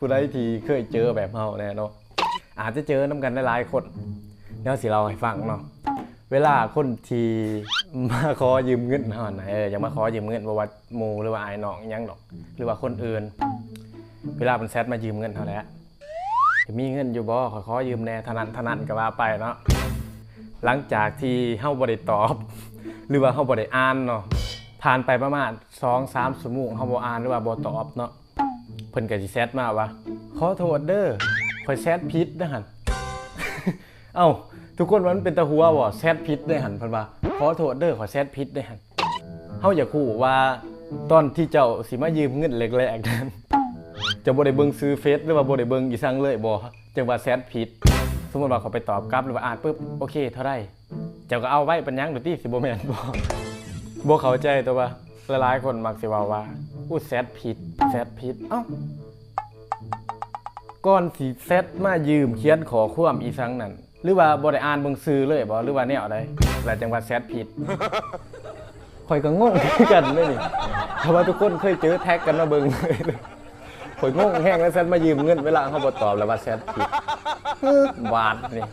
ຜູ້ໃດທີ່ເຄີຍເຈີແບບເຮົາແດ່ເນາະ ອາດຈະເຈີນຳກັນຫຼາຍໆຄົນ. ດຽວຊິເລົ່າໃຫ້ຟັງເນາະ ເວລາຄົນທີ່ມາຂໍຢືມເງິນເຮົານະ ເອີ ຢາກມາຂໍຢືມເງິນ ບໍ່ວ່າໝູ່ ຫຼືວ່າອ້າຍນ້ອງອີ່ຫຍັງດອກ ຫຼືວ່າຄົນອື່ນ ເວລາເພິ່ນແຊັດມາຢືມເງິນເຮົາແຫຼະ ມີເງິນຢູ່ບໍ່? ຂໍ ຂໍຢືມແດ່ ເທົ່ານັ້ນເທົ່ານັ້ນກໍວ່າໄປເນາະ. ຫຼັງຈາກທີ່ເຮົາບໍ່ໄດ້ຕອບ ຫຼືວ່າເຮົາບໍ່ໄດ້ອ່ານເນາະ ຜ່ານໄປປະມານສອງສາມຊົ່ວໂມງ ເຮົາບໍ່ອ່ານ ຫຼືວ່າບໍ່ຕອບເນາະ ເພິ່ນກໍຊິແຊັດມາວ່າ ຂໍໂທດເດີ ຂ້ອຍແຊັດຜິດເດີຫັ້ນ. ເອົ້າ ທຸກຄົນວ່າມັນເປັນຕາຫົວບໍ່? ແຊັດຜິດເດ້ຫັ້ນ ເພິ່ນວ່າ ຂໍໂທດເດີ ຂ້ອຍແຊັດຜິດເດ້ຫັ້ນ. ເຮົາຢາກຮູ້ວ່າຕອນທີ່ເຈົ້າຊິມາຢືມເງິນແລກໆນັ້ນ ເຈົ້າບໍ່ໄດ້ເບິ່ງຊື່ເຟສ ຫຼືວ່າບໍ່ໄດ້ເບິ່ງອີ່ສັງເລີຍບໍ່ ຈັ່ງວ່າແຊັດຜິດ? ສົມມຸດວ່າຂ້ອຍໄປຕອບກັບ ຫຼືວ່າອ່ານປຶບ ໂອເຄ ເທົ່າໃດ? ເຈົ້າກໍເອົາໄວ້ປັນຫຍັງໂດຍຕິ ຊິບໍ່ແມ່ນບໍ່? ບໍ່ເຂົ້າໃຈ ແຕ່ວ່າຫຼາຍໆຄົນມັກຊິເວົ້າວ່າ ອຸ້ ແຊັດຜິດ ແຊັດຜິດ. ເອົ້າ ກ່ອນຊິແຊັດມາຢືມ ຂຽນຂໍ້ຄວາມອີ່ສັງນັ້ນ ຫຼືວ່າບໍ່ໄດ້ອ່ານເບິ່ງຊື່ເລີຍບໍ່ ຫຼືວ່າແນວໃດ ແລ້ວຈັ່ງວ່າແຊັດຜິດ? ຂ້ອຍກໍງົງຄືກັນເດ້ນີ້ ຖ້າວ່າທຸກຄົນເຄີຍເຈີແທັກກັນມາເບິ່ງເລີຍ. ຂ້ອຍງົງແຮງ ແລ້ວແຊັດມາຢືມເງິນ ເວລາເຮົາບໍ່ຕອບ ແລ້ວວ່າແຊັດຜິດ ບາດນີ້